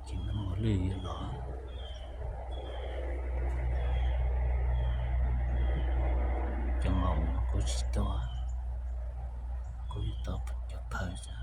Ces nag hmo lwj yuav los, cov maum kuv tsis tuaj, kuv yuav tau cov phaw xwb.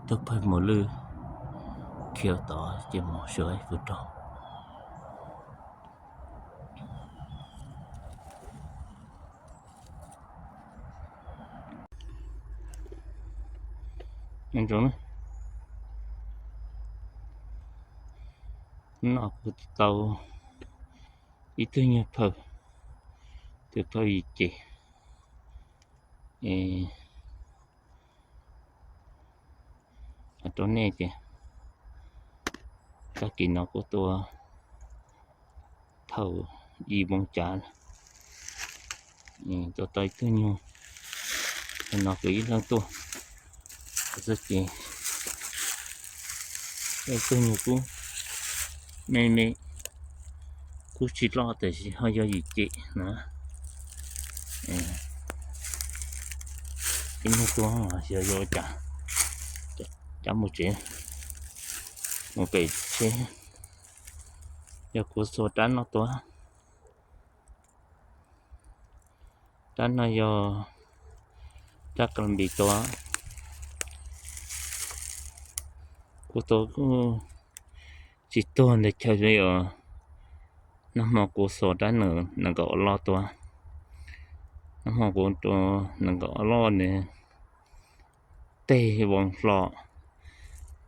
Tus phaw mus lwj khiav tod ces mus xyuas ib tus rog. Nov kuv tau ib tug nyuag phaw, tus phaw yim cem rau nej tias tag kis no kuv tua thaum ib moos cav, tua tau ib tug nyuag, no kuv ib leeg tuaj, txog ces ib tug nyuag kub me me, kub tsis loj tab sis ho yog yim cem na. Ib nyuag tuaj xyov yuav ua cas, cav mus tsev, mus pem tsheb. Yog kuv xuas rab no tua, rab no yog rab Colombia tua. Kuv tua kuj tsis tuag ntawd chaw li os. Nag hmo kuv xuas rab nees nkaum ob loj tua, nag hmo kuv tua nees nkaum ob loj nws tej voo hlo.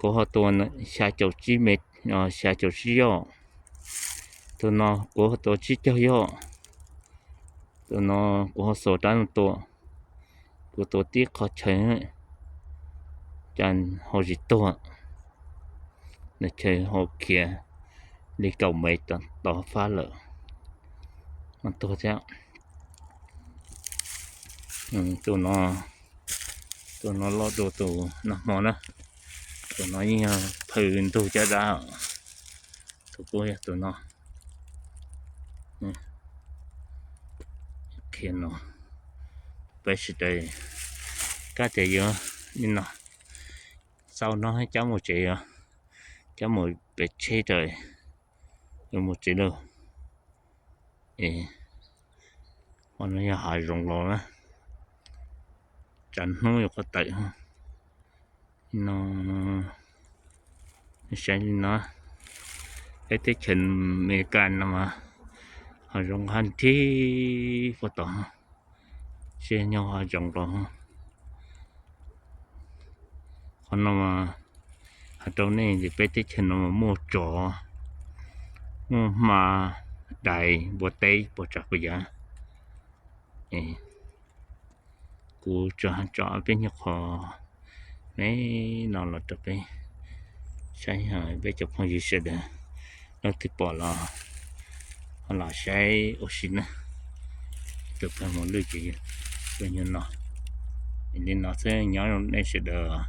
Kuv ho tua xya caum tsib me, xya caum tsib yoj. Tus no kuv ho tua tsib caug yoj. Tus no kuv ho xuas rab no tua, kuv tua tib qho chaw, cas ho tsis tuag. Nws chaw ho khiav li kaum mev tod fab lawm, ho tuag thiab. Tus no, tus no loj dua tus nag hmo na. Tus no yeej yog phawj ntug caj dab. Tus kuj yog tus no. Qhia no, peb sawv daws kab tias yuav li no, xauj no cab mus tsev, cab mus pem tsheb raws yuav mus tsev lawm. Qhov no yog hav zoov los na, tsam hnub yuav quaj tawm no. Saib li no, peb teb chaws Amelikas no mas hav zoov nqaj nrig puag tod, tsis yog nyob hav zoov los. Qhov no mas hais rau nej tias peb teb chaws no mas muaj tsov, muaj hma, dais, npua teb puas tsav puas yam. Kuv tso tso peb nyuag qhov me no los rau peb saib, peb cov phooj ywg sawv daws leej twg pom los ho los saib ua si na. Tus pheej mus lwj ces tus nyuag no, li no xwb nyob zoo nej sawv daws.